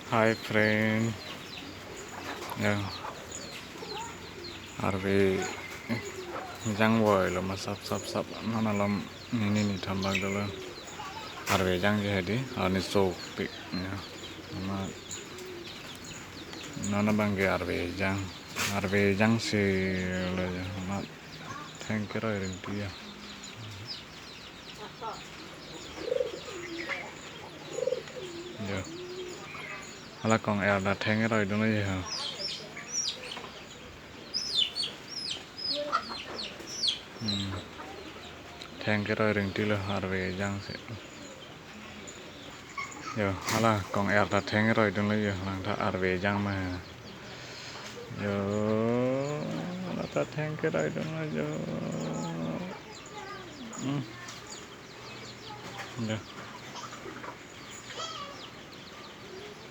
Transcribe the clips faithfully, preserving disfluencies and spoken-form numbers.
Hi friend. Ya. Arve jangvoilo ma sap sap sap. Non alom nini ni thambak dolo. Arve jangji hedi, arni sopik. Ya. Ma non abang ke arve jang. Arve jangsi lo ya. Ma thengkeroi ringti ya. Jo. Hala kong-er ta thengkeroi dunlo jo. Hmm. Thengkeroi ringtilo arve jangsi. Jo, hala kong-er ta thengkeroi dunlo jo, langtha arve jang ma. Jo, hala ta thengkeroi dunlo jo. Hmm. Jo.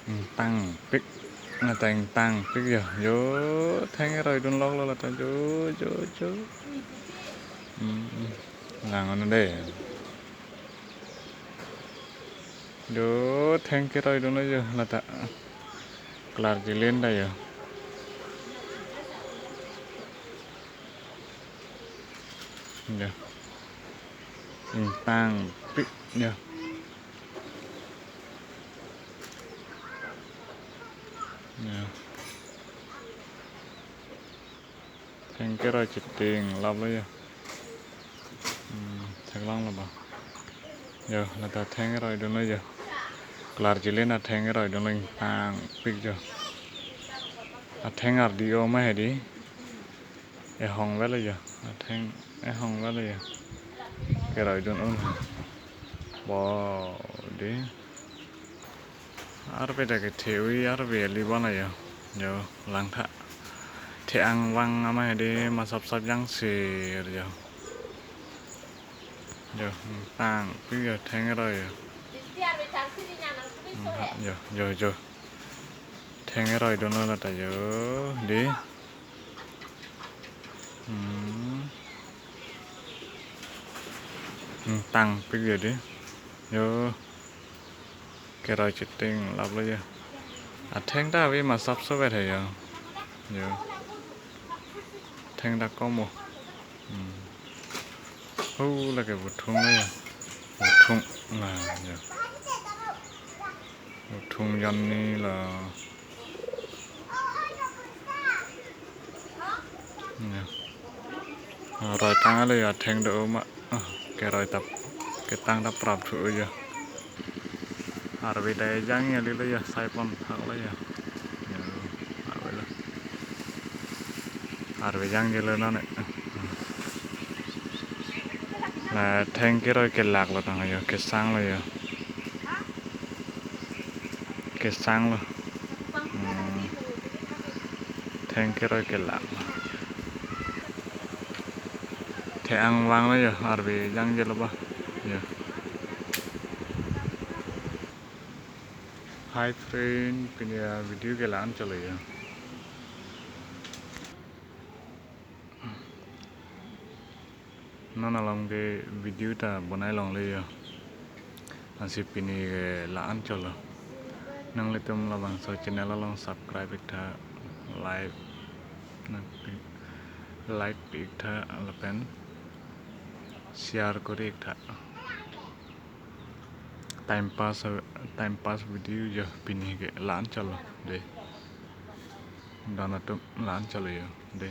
Ingtangpik, nata ingtangpik jo. Jo, thengkeroi dunloklo lata jo, jo, jo. Hmm, hmm. Lang on de. Jo, thengkeroi dunlo jo lata. Klarjilin ta jo. Jo. Ingtangpik jo. Jo. Thengkeroi chitinglaplo jo. Hmm, theklonglo ba. Jo, lata thengkeroi dunlo jo. Klarjilin athengkeroi dunlo ingtangpik jo. Atheng ardi-o ma hedi. Ehong velo jo. Atheng ehong velo jo. Keroi dun un. Bo de. Arve ta kethe-ui arve ali bon ajo. Jo, langtha. The-ang vang ama hedi ma sap sap jangsi jo. Jo, ingtangpik jo, thengkeroi jo. Hmm, ha, jo, jo, jo. Thengkeroi dunlo lata jo. De. Hmm. Ingtangpik jo de. Jo. Keroi chitinglaplo jo. Atheng ta ave ma sap sap vet he jo. Jo. Atheng ta kom o. Hmm. Hu lake vuthung lo jo. Vuthung na jo. Vuthung jonni lo. Jo. Roi tang ale jo atheng do ma. Ah, keroi ta ketang ta prap thu jo. Arve ta ejang ya lilo jo saipon thaklo jo. Jo, arve lo. Arve jangjilo non ne. La thengkeroi kelaklo tang jo, kesanglo jo. Kesanglo. Hmm. Thengkeroi kelak. The-ang vanglo jo, arve jangjilo ba. Jo. Hi friend, pini avideo ke la-an cholo jo. Non along ke video ta bonai longle jo. Ansi pini ke la-an cholo. Nanglitum labangso channel along subscribe iktha, like, like iktha lapen share kori iktha. Time pass, time pass video jo pini ke la-an cholo de. Don atum la-an cholo jo de.